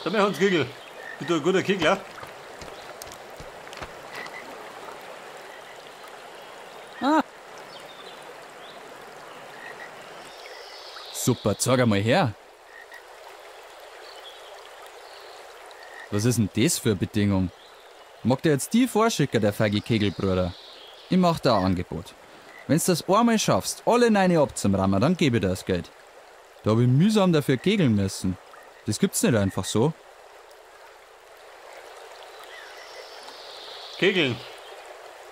Sag mal, Hans Kegel, bist du ein guter Kegler? Ah. Super, zeig einmal her. Was ist denn das für eine Bedingung? Mag der jetzt die vorschicken, der feige Kegelbruder? Ich mach da ein Angebot. Wenn's das einmal schaffst, alle 9 abzurammen, dann gebe ich dir das Geld. Da hab ich mühsam dafür kegeln müssen. Das gibt's nicht einfach so. Kegeln?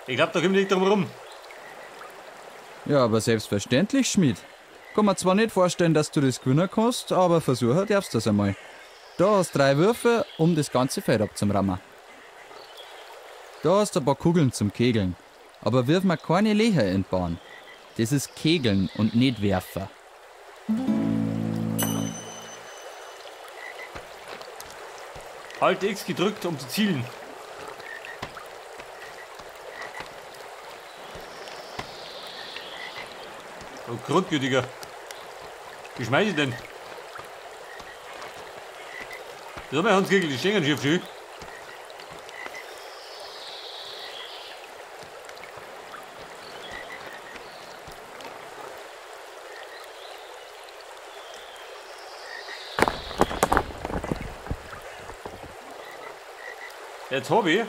Ich glaub, da komm ich nicht drum rum. Ja, aber selbstverständlich, Schmied. Kann mir zwar nicht vorstellen, dass du das gewinnen kannst, aber versuchen darfst du das einmal. Da hast 3 Würfe, um das ganze Feld abzurammen. Da hast du ein paar Kugeln zum Kegeln. Aber wirf mir keine Löcher in die Bahn. Das ist Kegeln und nicht Werfer. Halt X gedrückt, um zu zielen. Oh, Grundgütiger. Wie schmeiß ich denn? Das haben wir Hans Kegel, die stehen schief, schön. Jetzt hab ich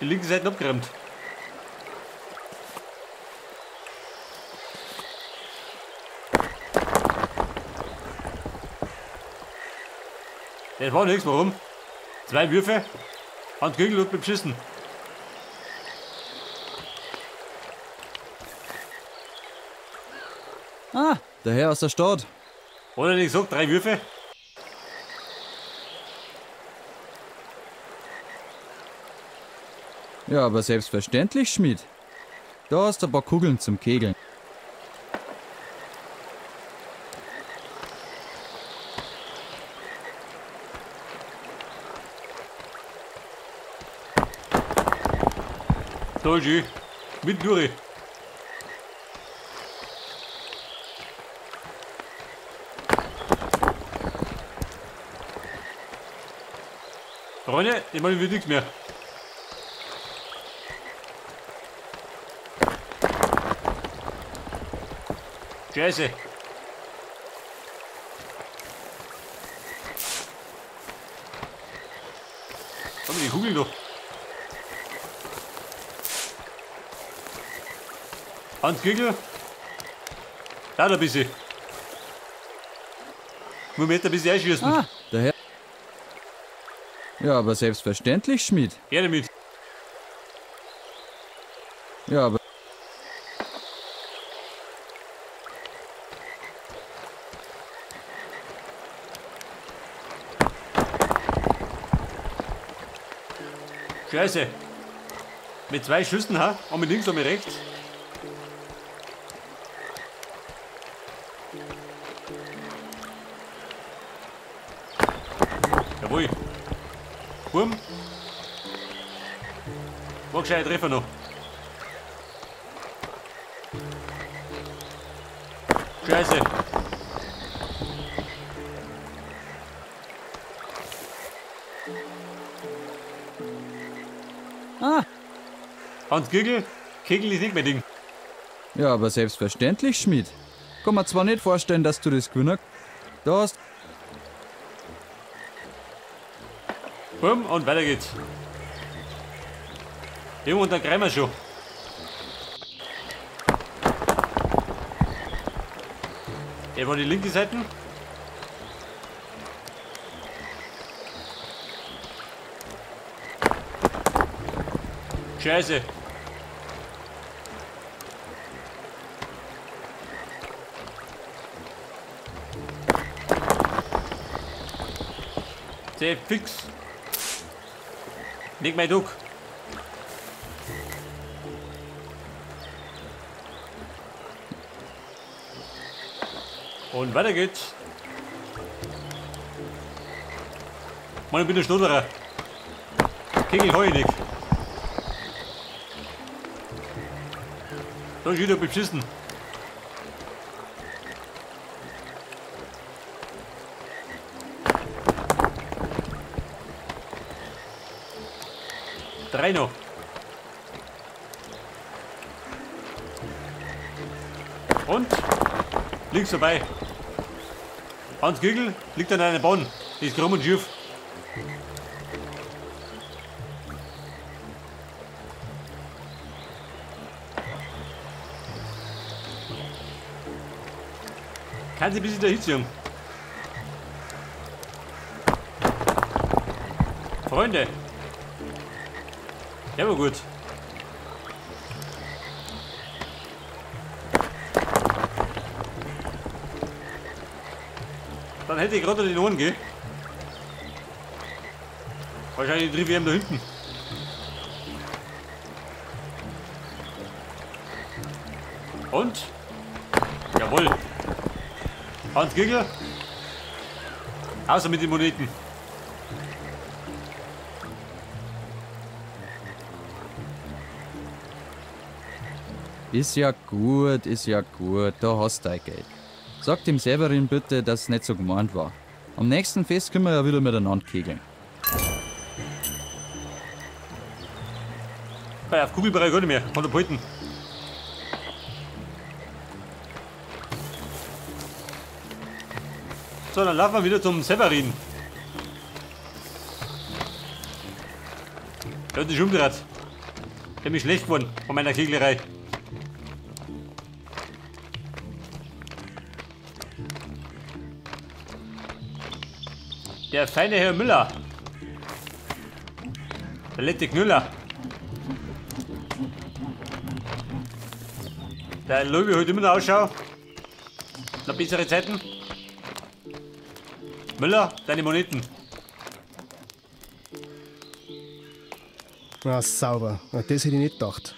die linke Seite abgeräumt. Das war nichts, warum? 2 Würfe, Hans Kegel hat beschissen. Ah, der Herr aus der Stadt. Hat er nicht gesagt, 3 Würfe? Ja, aber selbstverständlich, Schmied. Da hast du ein paar Kugeln zum Kegeln. Da ist ich. Mit durch. Freunde, ich meine, wird nichts mehr. Scheiße. Komm, die Kugel doch. Hans Kegel. Da ein bisschen. Nur mit ein bisschen einschießen. Ah, der Herr. Ja, aber selbstverständlich, Schmied. Her damit. Ja, aber. Scheiße. Mit 2 Schüssen, ha? Und mit links und mit rechts. Jawohl. Wurm. War gescheiter Treffer noch. Scheiße. Ah. Hans Kegel, Kegel ist nicht mein Ding. Ja, aber selbstverständlich, Schmied. Kann mir zwar nicht vorstellen, dass du das gewinnen Da hast. Bumm, und weiter geht's. Irgendwann, dann kriegen wir schon. Hier war die linke Seite. Scheiße. Sehr fix. Leg mein Duck. Und weiter geht's. Mann, ich bin der Schnudderer. Kegel hab ich nicht. Da ist wieder beschissen. Drei noch. Und links vorbei. Hans Kügel liegt an einer Bahn. Die ist krumm und schief. Kann sie ein bisschen da hinziehen. Freunde. Der war gut. Dann hätte ich gerade den Ohren, gell? Wahrscheinlich triff ich ihn da hinten. Und? Jawohl. Hans Giegel. Außer mit den Moneten. Ist ja gut, da hast du dein Geld. Sag dem Severin bitte, dass es nicht so gemeint war. Am nächsten Fest können wir ja wieder miteinander kegeln. Bei auf Kugelbereich gar nicht mehr, kann er behalten. So, dann laufen wir wieder zum Severin. Der hat sich umgedreht. Der ist mich schlecht geworden von meiner Keglerei. Der feine Herr Müller. Der lette Knüller. Der Löwe hat immer noch Ausschau. Noch bessere Zeiten. Müller, deine Moneten. Na, sauber. Na, das hätte ich nicht gedacht.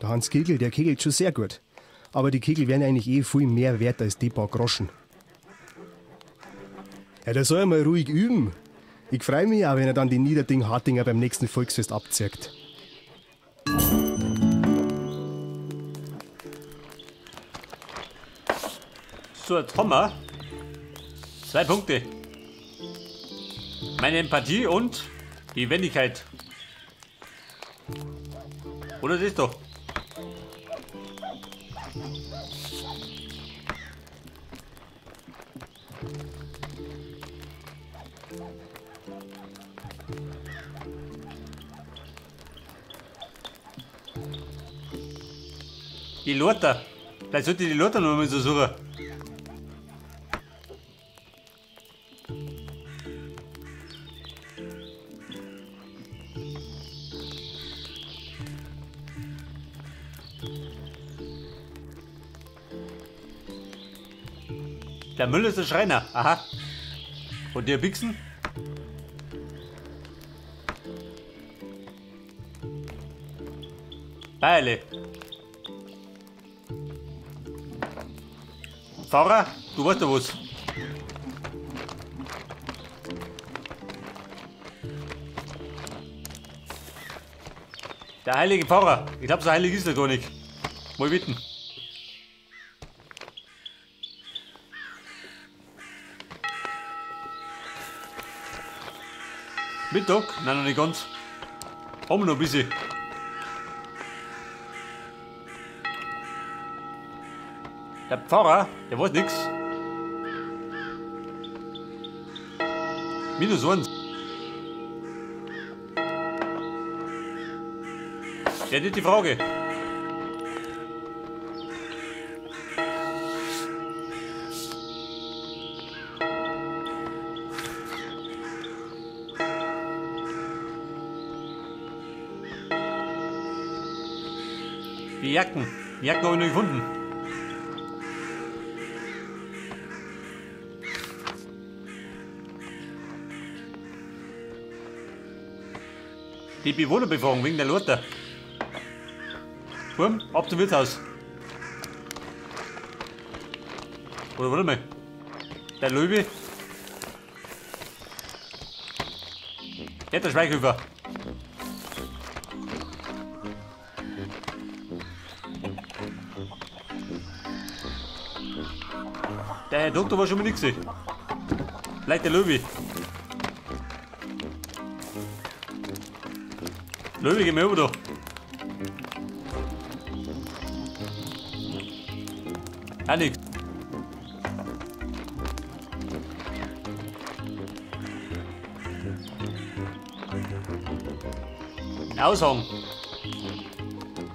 Der Hans Kegel, der kegelt schon sehr gut. Aber die Kegel wären eigentlich eh viel mehr wert als die paar Groschen. Ja, der soll ja mal ruhig üben. Ich freu mich auch, wenn er dann die Niederding-Hartinger beim nächsten Volksfest abzirkt. So, jetzt haben wir 2 Punkte. Meine Empathie und die Wendigkeit. Oder das doch. Die Lothar. Vielleicht sollte ich die Lothar noch mal so suchen. Der Müller ist der Schreiner. Aha. Und der Bixen? Beile. Pfarrer, du weißt doch was. Der heilige Pfarrer. Ich glaub, so heilig ist er gar nicht. Mal bitten. Mittag? Nein, noch nicht ganz. Haben wir noch ein bisschen. Der Pfarrer, der weiß nix. -1. Der nicht die Frage. Die Jacken. Die Jacken habe ich noch gefunden. Die Bewohnerbefragung wegen der Lothar. Wurm, ab zum Wirtshaus. Oder warte mal. Der Löwe. Der der Schweighöfer. Der Herr Doktor war schon mal nix. Vielleicht der Löwe. Löwe, geh mal über da. Auch nix. Ein Aushang.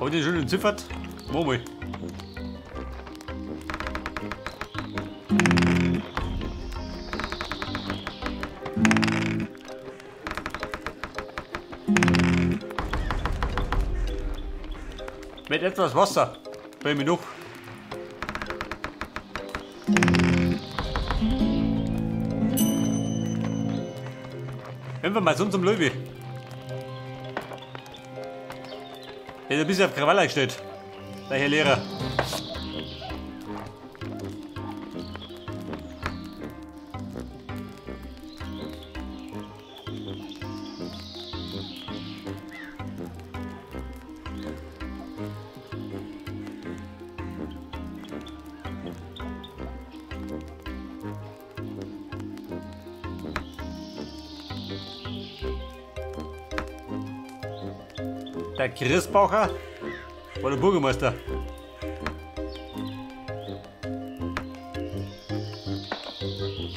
Hab ich den schon entziffert? Mach mal. Mit etwas Wasser bei mir noch. Wenn wir mal zu unserem Löwe. Der ist ein bisschen auf Krawall eingestellt. Der Herr Lehrer. Der Christbacher war der Bürgermeister.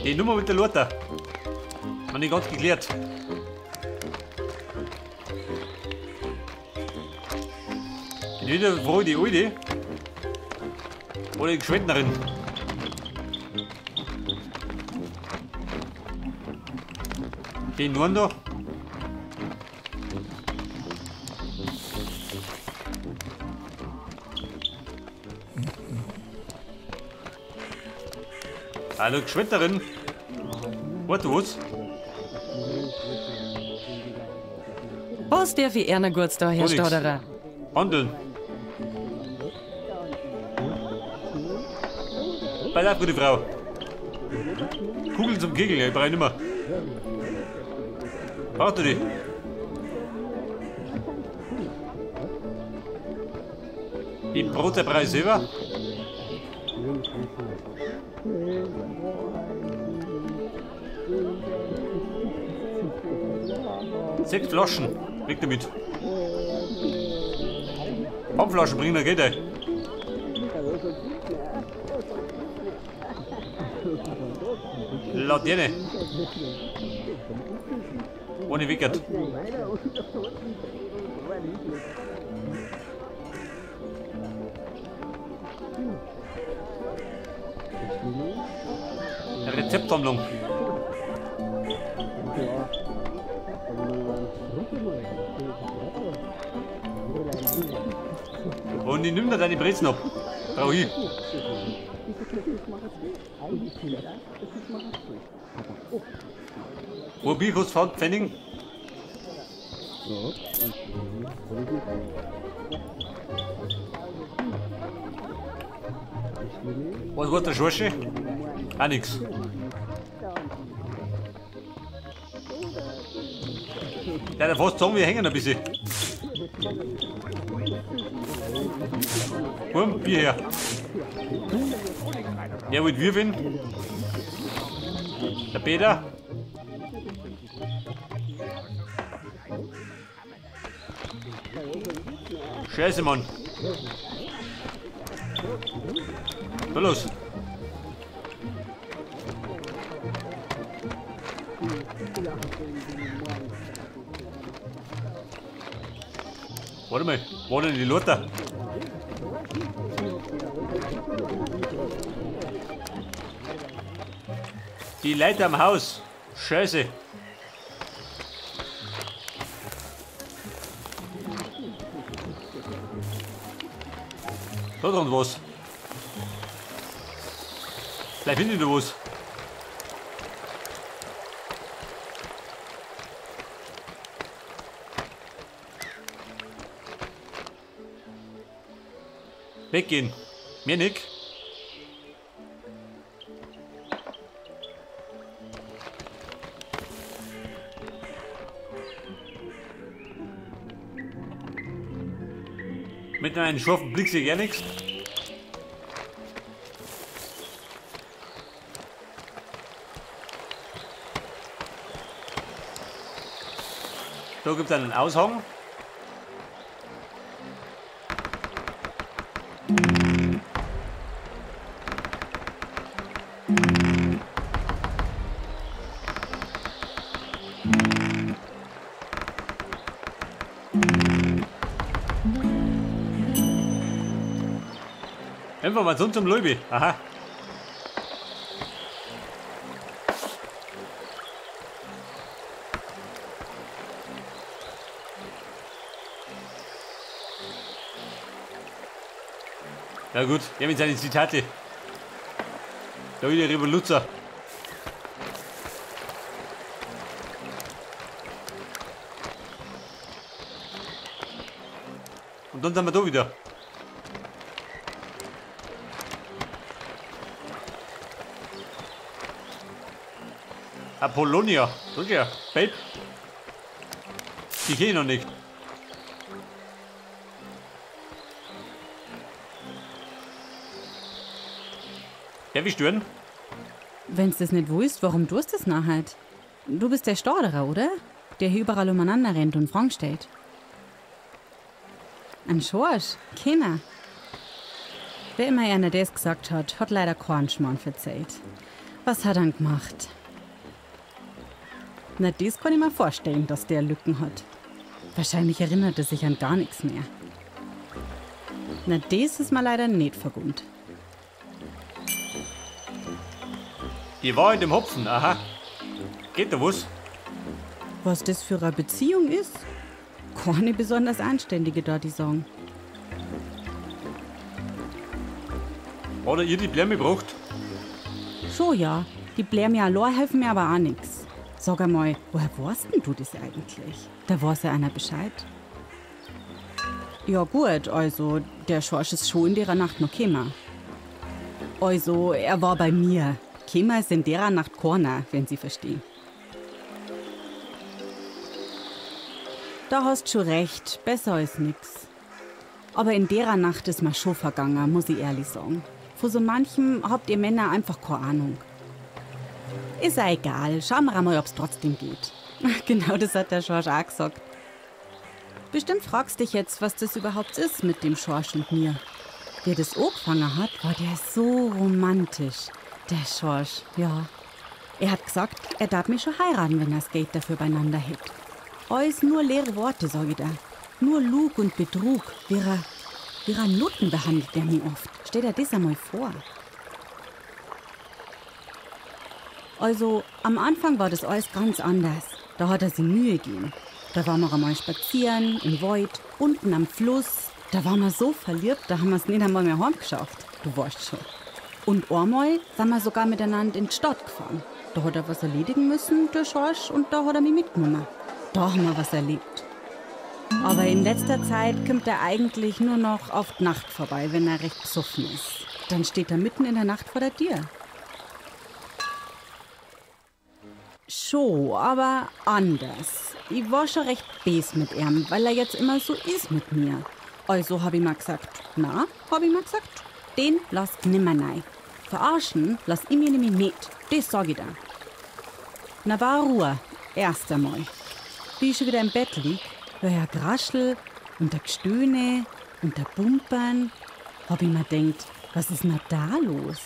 Die Nummer mit der Lothar. Noch nicht ganz geklärt. Entweder frage ich die Alte oder die Geschwendnerin. Den Nuren da. Hallo Geschwendnerin. Warte, was? Was darf ich einer kurz da, Herr Stauderer? Handeln. Pass auf, gute Frau. Kugeln zum Kegeln, ich brauche nimmer. Brauchst du die? Die Brotzeitpreis selber? Sechs Flaschen, weg damit. Pfandflaschen bringen da Geld ein. Laterne. Ohne Wickert. Rezeptsammlung. Und ich nimm da deine Brezen ab. Brauch ich. Wo Bier kostet Pfennig? Was war der Schorsche? Auch nix. Der hat fast sagen, wir hängen ein bisschen. Komm, Bier her. Wer wollt würfeln? Der Peter. Scheiße, Mann. So, los. Warte mal, wo denn die Lothar? Die Leute am Haus. Scheiße. Da dran was. Vielleicht finde ich da was. Weggehen. Mehr nicht. Mit einem scharfen Blick sehe ich gar nichts. Da gibt es einen Aushang. Einfach mal sonst zum Löwe. Aha. Na gut, er mit seinen Zitate. Da wieder Revoluzer. Und dann sind wir da wieder. Apollonia. Das ist ja, Babe. Die kenne ich noch nicht. Darf ich stören? Wenn's das nicht wusst, warum tust du das nachher? Du bist der Storderer, oder? Der hier überall umeinander rennt und Fragen stellt. Ein Schorsch? Keiner. Wer immer einer das gesagt hat, hat leider keinen Schmarrn verzählt. Was hat er denn gemacht? Na, das kann ich mir vorstellen, dass der Lücken hat. Wahrscheinlich erinnert er sich an gar nichts mehr. Na, das ist mir leider nicht vergönnt. Die war in dem Hopfen, aha. Geht da was? Was das für eine Beziehung ist? Keine besonders anständige da, die sagen. Hat er ihr die Blärme gebracht? Schon ja. Die Blärme allein helfen mir aber auch nix. Sag einmal, woher weißt denn du das eigentlich? Da weiß ja einer Bescheid. Ja gut, also der Schorsch ist schon in derer Nacht noch gekommen. Also, er war bei mir. Gekommen ist in derer Nacht keiner, wenn Sie verstehen. Da hast schon recht, besser als nix. Aber in derer Nacht ist mir schon vergangen, muss ich ehrlich sagen. Von so manchem habt ihr Männer einfach keine Ahnung. Ist ja egal, schauen wir einmal, ob's trotzdem geht. Genau das hat der Schorsch auch gesagt. Bestimmt fragst dich jetzt, was das überhaupt ist mit dem Schorsch und mir. Wer das angefangen hat, war der so romantisch. Der Schorsch, ja. Er hat gesagt, er darf mich schon heiraten, wenn er das Geld dafür beieinander hätte. Alles nur leere Worte, sag ich da. Nur Lug und Betrug. Wie er Nutten behandelt der mich oft. Stell dir das einmal vor. Also, am Anfang war das alles ganz anders. Da hat er sich Mühe gegeben. Da waren wir einmal spazieren, im Wald, unten am Fluss. Da waren wir so verliebt, da haben wir es nicht einmal mehr heimgeschafft. Du weißt schon. Und einmal sind wir sogar miteinander in die Stadt gefahren. Da hat er was erledigen müssen, der Schorsch, und da hat er mich mitgenommen. Da haben wir was erlebt. Aber in letzter Zeit kommt er eigentlich nur noch auf die Nacht vorbei, wenn er recht besoffen ist. Dann steht er mitten in der Nacht vor der Tür. Schon, aber anders. Ich war schon recht bes mit ihm, weil er jetzt immer so ist mit mir. Also hab ich mal gesagt, na, hab ich mal gesagt, den lass nimmer nei. Verarschen lass ich mir nämlich nicht, das sag ich dir. Na war Ruhe, erst einmal. Wie ich schon wieder im Bett lieg, hör ich ein Graschel und ein Gestöhne und ein Pumpern. Hab ich mir denkt, was ist denn da los?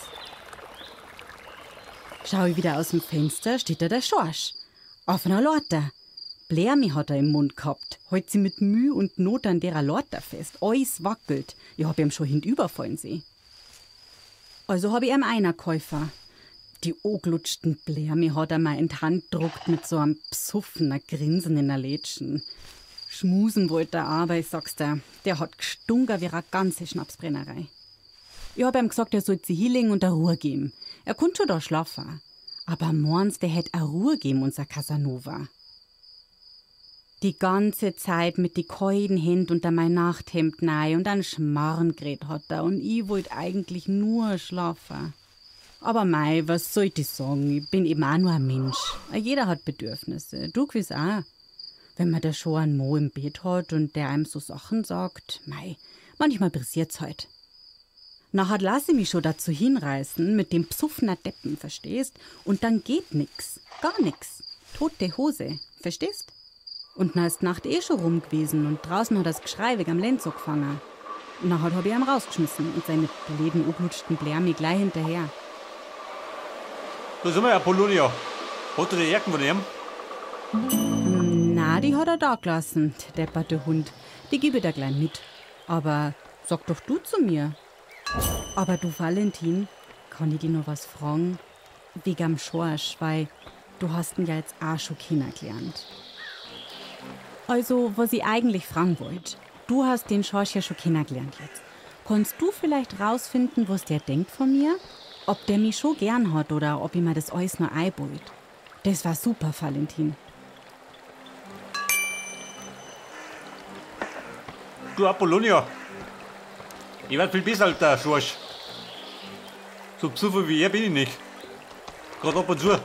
Schau ich wieder aus dem Fenster, steht da der Schorsch. Auf einer Lorter. Blärmi hat er im Mund gehabt, hält sie mit Mühe und Not an derer Lorter fest. Alles wackelt. Ich hab ihm schon hinüberfallen sehen. Also hab ich ihm einer Käufer. Die anglutschten Blärmi hat er mir in die Hand gedruckt mit so einem psuffener Grinsen in der Lädchen. Schmusen wollte er aber, ich sag's dir, der hat gestunken wie eine ganze Schnapsbrennerei. Ich hab ihm gesagt, er soll sich hinlegen und eine Ruhe geben. Er konnt schon da schlafen. Aber morgens, der hätt a Ruhe geben, unser Casanova. Die ganze Zeit mit die kalten Händen unter mein Nachthemd nei und ein Schmarrn geredet hat er und ich wollt eigentlich nur schlafen. Aber mei, was soll ich sagen? Ich bin eben auch nur ein Mensch. Jeder hat Bedürfnisse. Du gewiss auch. Wenn man da schon einen Mo im Bett hat und der einem so Sachen sagt, mei, manchmal pressiert's halt. Nachher lass ich mich schon dazu hinreißen, mit dem Psuffner Deppen, verstehst? Und dann geht nix. Gar nix. Tote Hose, verstehst? Und na ist Nacht eh schon rum gewesen und draußen hat das Geschrei wegen am Lenz angefangen. Und nachher hab ich ihn rausgeschmissen und seine blöden, anglutschten Blärmi gleich hinterher. Da sind wir ja, Apollonia. Hat er die Jacken von ihm? Na, die hat er da gelassen, der depperte Hund. Die gebe ich dir gleich mit. Aber sag doch du zu mir. Aber du, Valentin, kann ich dich noch was fragen? Wegen am Schorsch, weil du hast ihn ja jetzt auch schon kennengelernt. Also, was ich eigentlich fragen wollte, du hast den Schorsch ja schon kennengelernt jetzt. Kannst du vielleicht rausfinden, was der denkt von mir? Ob der mich schon gern hat oder ob ich mir das alles nur einbeut? Das war super, Valentin. Du Apollonia. Ich werd viel besser als der Schorsch. So besoffen wie er bin ich nicht. Gerade ab und zu.